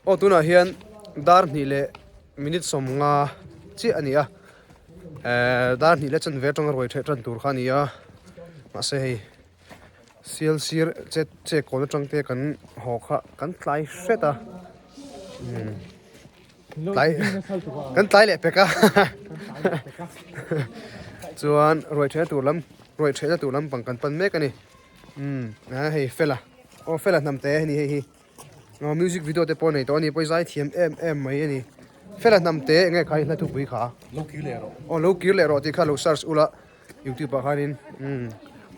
Aw tunah hian dar hnih leh minute 50 chiah a ni a ehh dar hnih leh chanve atanga ruai ṭheh ṭan tur kha a ni a mahse hei sial sir che che kawl atang te kan haw kha kan tlai hret a umm tlai kan tlai leh pek a chuan ruai ṭhehna tur lam ruai ṭhehna tur lampang kan pan mek a ni umm hei fela aw fela hnam te a ni hei hi. Aw music video te pawh nei tawh a ni pawh i zai thiam em em mai a ni fela hnam te enge kha i hla thupui kha lo kir leh rawh aw lo kir leh rawh tih kha lo search ula youtube ah khanin umm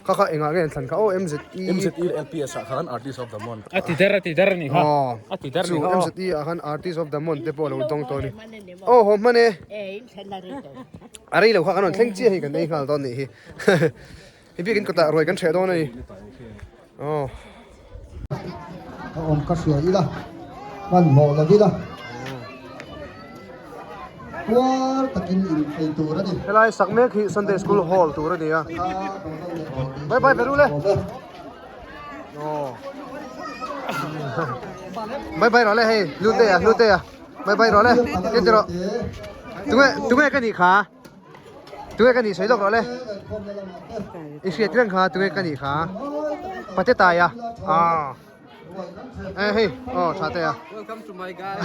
kha kha engah nge an thlan kha aw mze mze leh lps ah khan artist of the month a ti der a ti der a ni kha a ti der a ni kha chu mze ah khan artist of the month te pawh a lo dawng tawh a ni aw haw hman e a rei lo kha kan rawn thleng chiah hi kan ei nghal dawn nih hi. Hei biakin kawtah ruai kan hreh dawn a ni. Aw. A awm ka hria ila, hmanhmawh lo ila, puar takin in ei tur a ni. Helai sak mek hi Sunday School Hall tur a ni a. Bye bye Veru le. Aw. Bye bye rawh le hei, Hlute a, Hlute a. Bye bye rawh le. Ken ti rawh. Tunge, tunge ka nih kha. Tunge ka nih sawi lawk rawh le. I hriat reng kha tunge ka nih kha. Pate tai a. Ah. Eh hei, oh tha te a. Welcome to my guys.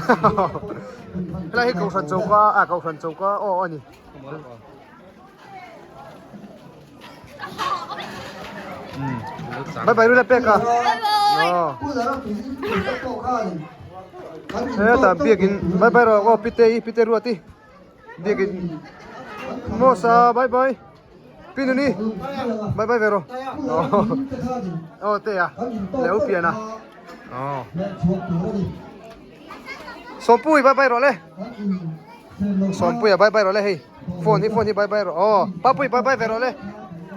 Helai hi kohhran choka, ah kohhran choka aw ani. Bye bye Rula pek a. Oh. Heta biakin bye bye rawh aw pite i pite ruati. Biakin Mosa bye bye Pinuni bye bye vero oh te a leu pian a oh Sawmpui bye bye rawh le Sawmpuia bye bye rawh le hei phone hi phone hi bye bye rawh oh Papui bye bye ve rawh le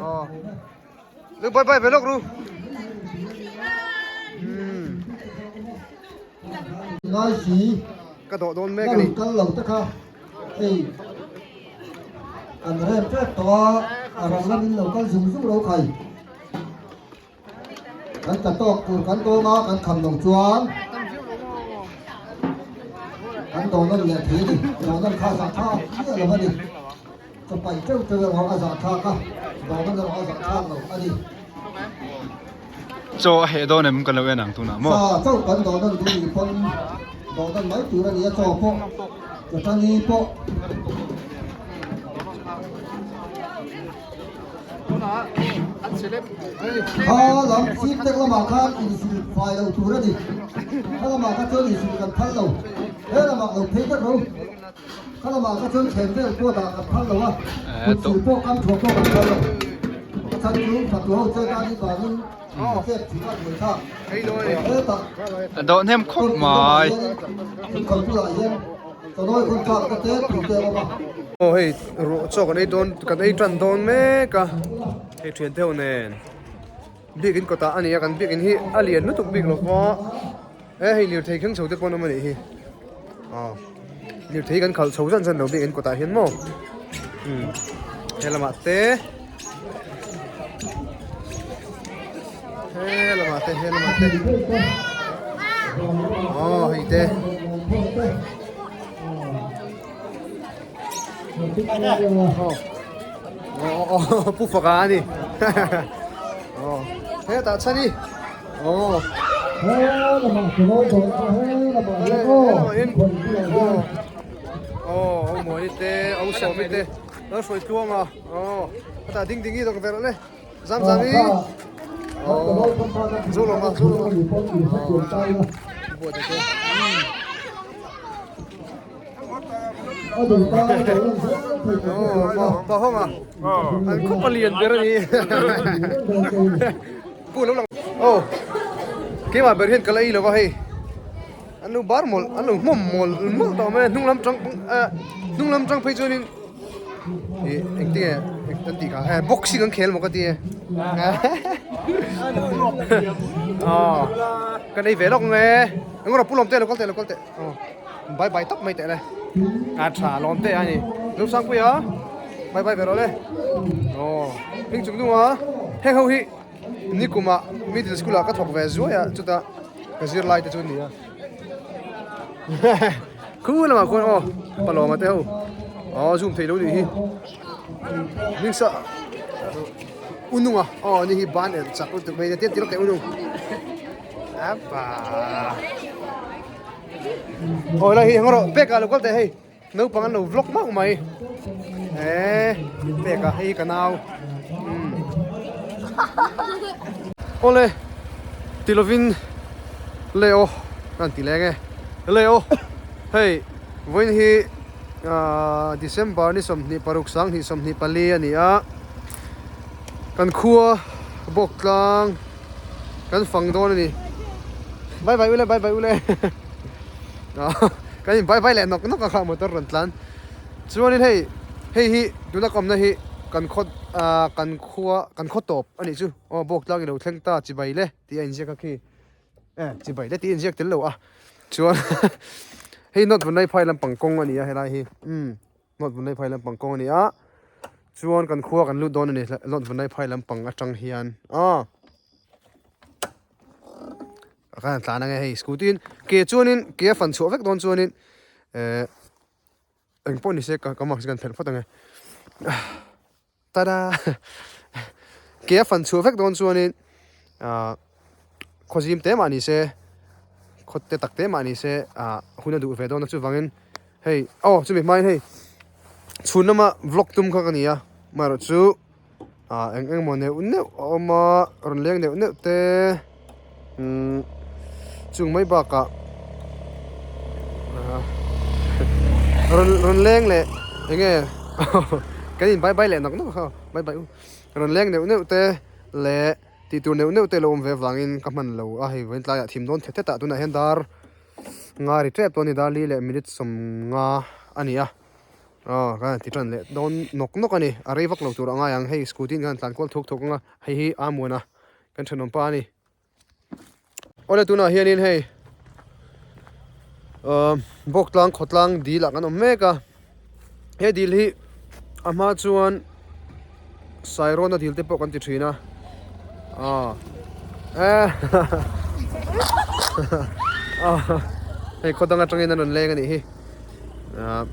oh Lu bye bye ve lawk ru Ngai si Ka dawh dawn mek a ni. Kal lo te kha hei an rem tep tawh a, a rang lamin lo kal zung zung lo khai. Kan ta tawk tur kan dawn a, kan kham lo chuan kan dawn nawn leh thei a ni. Dawn nawn kha zah thlak miah lo a ni. Chaw paih teuh teuh erawh a zah thlak a, dawn nawn erawh a zah thlak lo a ni. Chaw a heh dawn em kan lo en ang tunah maw? Sa chauh kan dawh nawn duh nih pawn dawh nawn mai tur a ni a, chaw pawh chawtani pawh. Kha lam sip tek lamah khan insil fai loh tur a ni, kha lamah kha chuan insil kan phal lo, he lamah lo phei vek ro, kha lamah kha chuan khen vel pawh dah kan phal lo a, kutsil pawh kam thuah pawh kan phal lo, a chhan chu fatu ho chet a nih vangin a chet thing a buai thlak, hetah A dawh hnem khawp mai. Inkhawm bulah hian chawnawi hun thlak te te tui te a awm a. Aw hei ruah chaw kan ei dawn kan ei tan dawn mek a hei thian te ho nen biakin kawtah a ni a kan biakin hi a lian lutuk bik lo va he hei lirthei thleng chho te pawh an awm a nih hi aw lirthei kan khalh chho zan zan lo biakin kawtah hian maw umm he lamah te he lamah te he lamah te aw hei te. Pu faka a ni hetah chhan i aw aw au muani te au sawmi te lo hruai tluang a aw hetah ding ding i dawk ve rawh le zam zam i aw zo lo ma zo lo ma buat te Pa hawng a an khup a lian ber a ni pu lo lang aw keimah ber hian ka la ei lova hei an lo bar mawlh an lo hmawm mawlh mawlh tawh mai a hnung lam tang eh hnung lam tang phei chuanin ih engtin nge an tih kha eh boxing an khel maw ka ti e aw kan ei ve lawk nge eng rawh pu lawm te lo kal teh lo kal teh. Bye bye tawp mai teh le. A tha lawm teh a ni. Lungsangpui a. Bye bye ve rawh le. Aw. Hming chung dung a. Heng ho hi nikum ah middle school ah ka thawk ve zuai a chutah ka zir lai te chu a ni a. Khu lamah khuan aw Palawma te ho aw zoom theih lo nih hi hmingsa ununga aw ni hi ban elh chak lutuk mai tia tirh teh unung apa aw helai hi hang rawh peka lo kal teh hei naupang an lo vlog mauh mai eh peka hei hi ka nau umm awle ti lovin leo ka han ti leng e leo hei vawiin hi ahh December ni 26 2024 a ni a kan khua bawk tlang kan fang dawn a ni bye bye ule bye bye ule kan in bye bye leh nawk nawk a kha motor rawn tlan chuanin hei hei hi tuna ka awmna hi kan khaw ah kan khua kan khaw tawp a nih chu aw bawk tlang i lo thleng ta chibai le tih a inziak a khi eh chibai le tih a inziak tel lo a chuan hei note vun lai phai lampang kawng a ni a helai hi umm. Note vun phai lampang kawng a ni a chuan kan khua kan lut dawn a ni note vun phai lampang atang hian aw kan tlan ange hei scooty in ke chuanin ke a fan chhuah vek dawn chuanin eh engpawh ni se ka mask kan phelh phawt ange tada ke a fan chhuah vek dawn chuanin ah khawzim te mah ni se khaw te tak te mah ni se ah hun a duh ve dawn a chuvangin hei aw chumi hmain hei chhun lama vlog tum kha ka ni a amaherawhchu ah eng eng emaw neuh neuh a awm a rawn leng neuh neuh te umm chung mai bakah rawn rawn leng leh eng nge kan in bye bye leh nawk nawk a kha bye bye u rawn leng neuh neuh te leh tih tur neuh neuh te lo awm ve avangin ka hman lo a hei vawiin tlaiah thim dawn thet thet ah tunah hian dar nga ri tep tawh a ni dar li leh minute 50 a ni a aw ka han ti tan leh dawn nawk nawk a ni a rei vak lo tur a ngai ang hei scooty in ka han tlan kual thuk thuk ang a hei hi a muan a kan thenawm pa a ni. Awle tunah hianin hei ahh Bawktlang khawtlang dil ah kan awm mek a he dil hi a hma chuan Sairawna dil te pawh kan ti thin a aw eh hei khaw dang atangin an rawn leng a nih hi ahh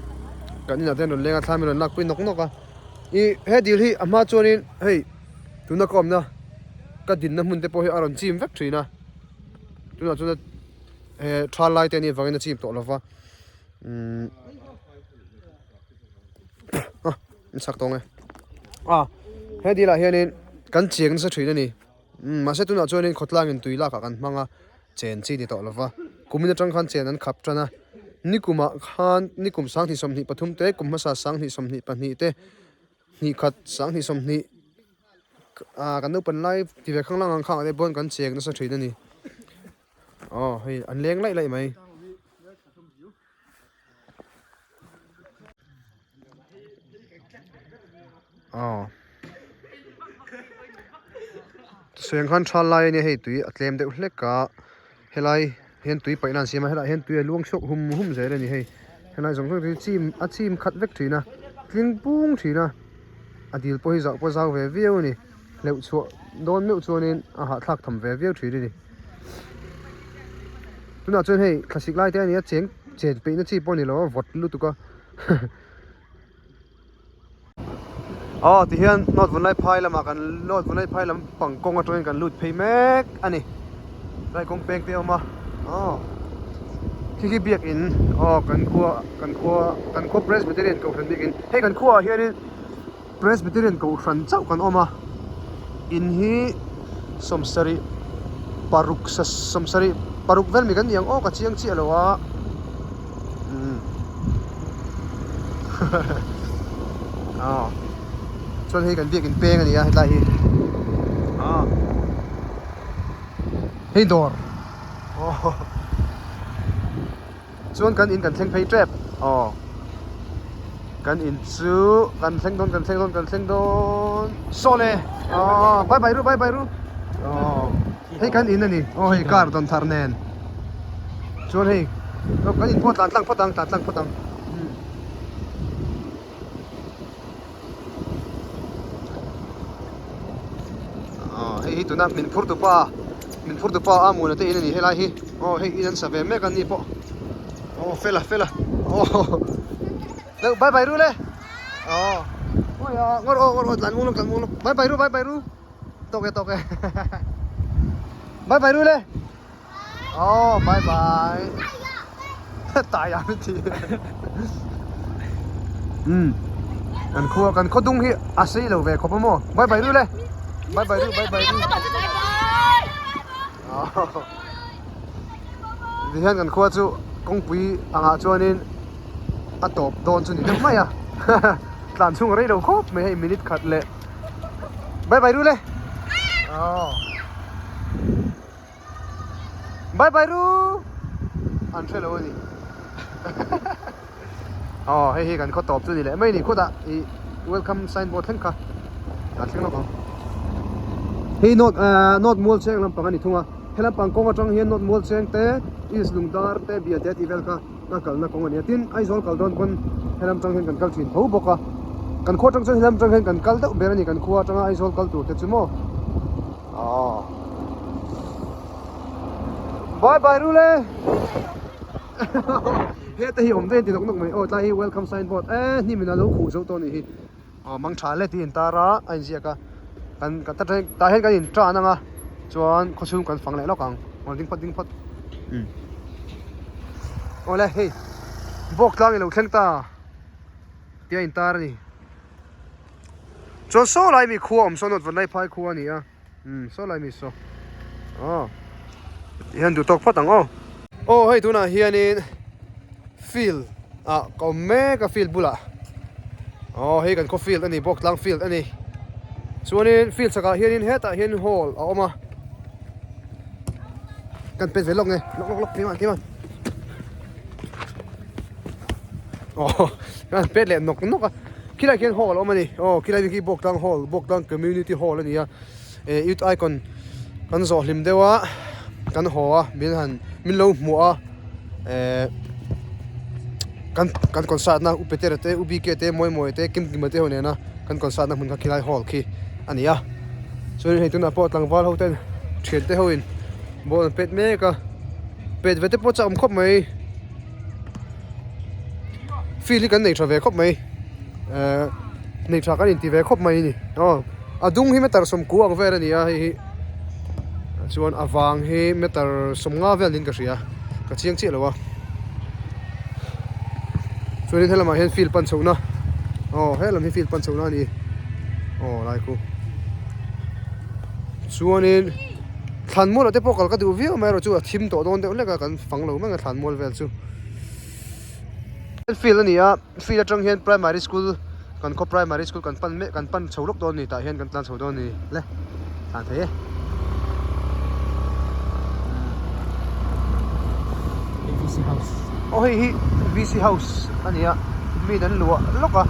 kan inah te an rawn leng a thla min rawn lakpui nawk nawk a ih he dil hi a hma chuanin hei tuna ka awmna ka dinna hmun te pawh hi a rawn chim vek thin a tunah chuan he tha lai te anih avangin a chim tawh lova umm a in chhak tawng e a he dil ah hianin kan chiang nasa thin a ni umm mahse tunah chuanin khawtlangin tui lak ah kan hmang a chen chi ni tawh lova kumin atang khan chen an khap tan a nikumah khan nikum 2023 te kum hmasa 2022 te hnih khat 2020 ah kan naupan lai ti ve khang lang ang khang ah te pawn kan cheng nasa thin a ni aw hei an leng laih laih mai. Aw seng khan tha lai a nia hei tui a tlem deuh hlek a helai hian tui paih na an siam a helaiah hian tui a luang chhuak hum hum zel a ni hei helai zawng zawng te hi chim a chim khat vek thin a tling pung thin a a dil pawh hi zauh pawh zau ve viau a ni hleuh chhuah dawn meuh chuanin a hahthlak tham ve viau thin a ni tunah chuan hei thlasik lai te a ni a cheng chen peih na chi pawh a ni lo a vawt lutuk a. Aw tihian note vun lai phai lamah kan note vun lai phai lam pang kawng atangin kan lut phei mek a ni tlai kawng peng te a awm a aw khi khi biakin aw kan khua kan khua kan khua presbyterian kohhran biakin hei kan khuaah hianin presbyterian kohhran chauh kan awm a in hi 76 76 vel mi kan ni ang aw ka chiang chiah lo a. Aw chuan hei kan biakin peng a ni a hetlai hi aw hei dawr aw chuan kan in kan thleng phei tep aw kan in chu kan thleng dawn kan thleng dawn kan thleng dawn saw le aw bye bye ru bye bye ru aw hei kan in a ni aw hei car dawn thar nen chuan hei kan in pawh tlan tlang phawt ang tlan tlang phawt ang aw hei hi tuna min phur tupa min phur tupa a muna te in a ni helai hi aw hei in an sa ve mek an ni pawh aw. Fela fela aw deuh bye bye ru le aw awi a ngawr aw ngawr aw tlan mung lawk tlan mung lawk bye bye ru bye bye ru tawk e tawk e bye bye ru le aw bye bye tai ang ti um kan khua kan khaw dung hi a sei lo ve khawp a maw bye bye ru le bye bye ru bye bye ru Tihian kan khua chu kawngpui angah chuanin a tawp dawn chu ni deuh mai a tlan chhung a rei lo khawp mai hei minute khat leh bye bye ru le aw bye bye ru an hre lo a ni aw hei hi kan khaw tawp chu ni leh mai ni khawtah ih welcome signboard thleng kha kan thleng lawk ang hei note ah note mual cheng lampang a ni thung a he lampang kawng atang hian note mual cheng te east lungdar te bia te tih vel kha a kalna kawng a ni a tin Aizawl kal dawn pawn he lam tang hian kan kal thin tho bawk a kan khua atang chuan he lam tang hian kan kal deuh ber a ni kan khua atanga Aizawl kal tur te chu maw aw bye bye rule. Heta hi awm daih ti nawk nawk mai aw tlai hi welcome sign board e hnim in a lo khuh zo tawh a nih hi aw mang tha le tih a intar a a inziak a kan kan ta tah hian kan in tan ang a chuan khawchhung kan fang leh lawk ang aw ding phawt ding phawt awle hei bawk tlang i lo thleng ta tih a intar a ni chuan saw lai mi khua awm saw nawt vanlai phai khua a ni a. Umm saw lai mi saw aw ti hian duh tawk phawt ang aw. Aw hei tunah hianin field ah ka awm mek a field bulah aw hei kan khaw field a ni bawk tlang field a ni chuanin field chakah hianin hetah hian hall a awm a kan pet ve lawk nge lawk lawk lawk keimah keimah aw kan pet leh nawk nawk a. Khilai khian hall a awm a ni aw khilai khi Bawktlang hall Bawktlang community hall a ni a eh youth icon kan zawh hlim deuh a kan haw a min han min lo hmuh a eh kan kan concert na u Petera te u BK te mawi mawi te kim kima te ho nena kan concert na hmun kha khilai hall khi a ni a chuan hei tunah pawh tlangval ho ten thian te ho in ball an pet mek a pet ve te pawh chak awm khawp mai. Field hi kan nei tha ve khawp mai ehh nei tha kan inti ve khawp mai a ni aw a dung hi meter sawmkua ang vel a ni a hei hi chuan a vang hi meter sawmnga vel niin ka hria ka chiang chiah lo a chuanin helamah hian field pan chhohna aw helam hi field pan chhohna a ni aw lai khu chuanin. Thlan mual ah te pawh kal ka duh viau mai erawh chu a thim tawh dawn deuh hlek a kan fang lo mai ang a thlan mual vel chu. Field a ni a field atang hian primary school kan khaw primary school kan pan mek kan pan chho lawk dawn a ni tah hian kan tlan chho dawn a ni le tlan thei e. VC house aw hei hi VC house a ni a mi an luah lawk a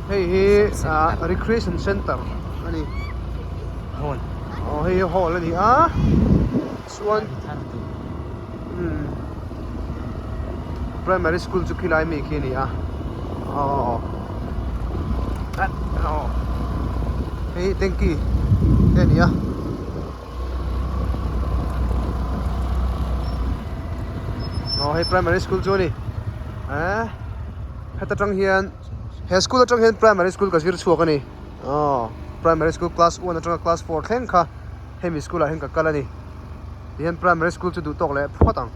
hei hi ah recreation center a ni. Hall. Aw hei hi hall a ni a chuan umm primary school chu khilai mi khi a ni a aw aw hei hi tanky te a ni a. Aw hei primary school chu a ni eh heta tang hian he school atang hian primary school ka zir chhuak a ni. Aw primary school class one atanga class four thleng kha hemi school ah hian ka kal a ni tihian primary school chu duh tawk leh phawt ang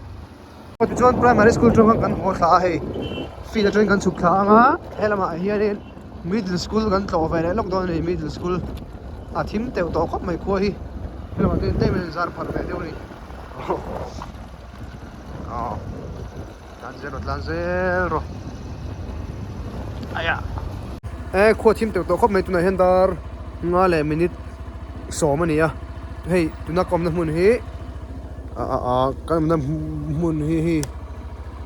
tichuan primary school atang khan kan haw thla a hei field atangin kan chhuk thla ang a helamah hianin middle school kan tlawh ve leh lawk dawn a ni middle school a thim teuh tawh khawp mai khua hi helamah chuan tlem in zar pharh ve deuh a ni aw. Tlan zel rawh tlan zel rawh aiah e khua thim teuh tawh khawp mai tunah hian dar nga leh minute sawm a ni a hei tuna ka awmna hmun hi ah ah ah ka awmna hmun hi hei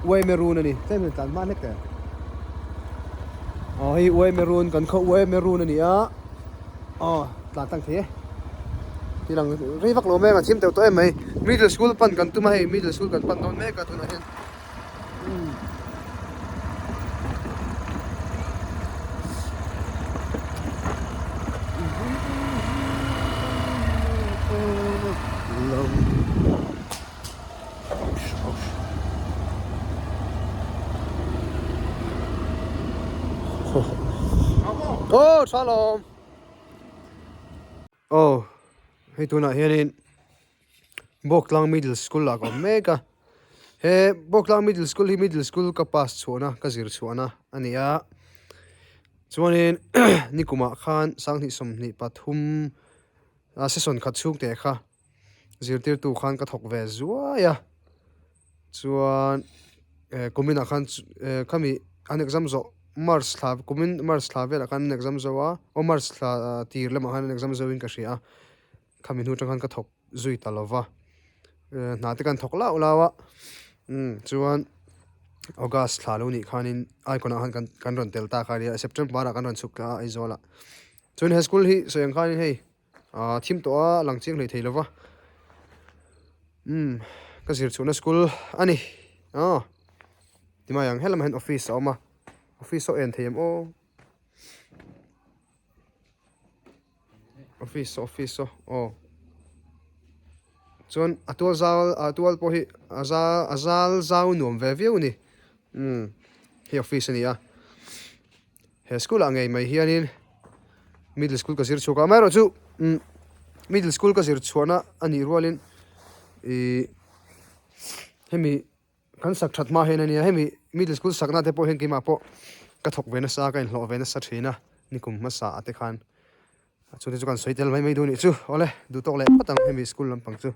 uaimerun a ni tlem in tlan hma hlek teh aw hei uaimerun kan khaw uaimerun a ni a. Aw tlan tlang thei e ti lang rei vak lo mai ang a thim teuh tawh em mai middle school pan kan tum a hei middle school kan pan dawn mek a tunah hian umm Aw tha lawm. Aw hei tunah hianin Bawktlang Middle School ah ka awm mek a. He Bawktlang Middle School hi Middle School ka pass chhuahna ka zir chhuahna a ni a. Chuanin nikumah khan sanghnih 23 a session khat chhung teh kha zirtirtu khan ka thawk ve zuai a. Chuan eh kuminah khan eh khami an exam zawh March thla kumin March thla velah khan an exam zo a aw March thla tir lamah khan an exam zo in ka hria a khami hnu atang khan ka thawk zui ta lo va eh hna te kan thawk lau lau a umm chuan August thla lo nih khanin icon ah khan kan kan rawn tel ta kha nia September ah kan rawn chhuk ta a Aizawl ah chuan he school hi sawi ang khanin hei ah thim tawh a lang chiang hlei thei lo va umm ka zir chhuahna school a ni aw timai ang helamah hian office a awm a office saw en thei em aw office saw office saw aw chuan a tual zal a tual pawh hi a zal a zal zau nuam ve viau a ni umm hei office a ni a. He school ah ngei mai hianin middle school ka zir chhuak a amaherawhchu umm middle school ka zir chhuahna a nih rualin ihh hemi kan sak that hma hian a nia hemi middle school sakna te pawh hian keimah pawh ka thawk ve nasa ka inhlawh ve nasa thin a nikum hmasa ah te khan chungte chu kan sawi tel mai mai duh a nih chu awle duh tawk leh phawt ang hemi school lampang chu.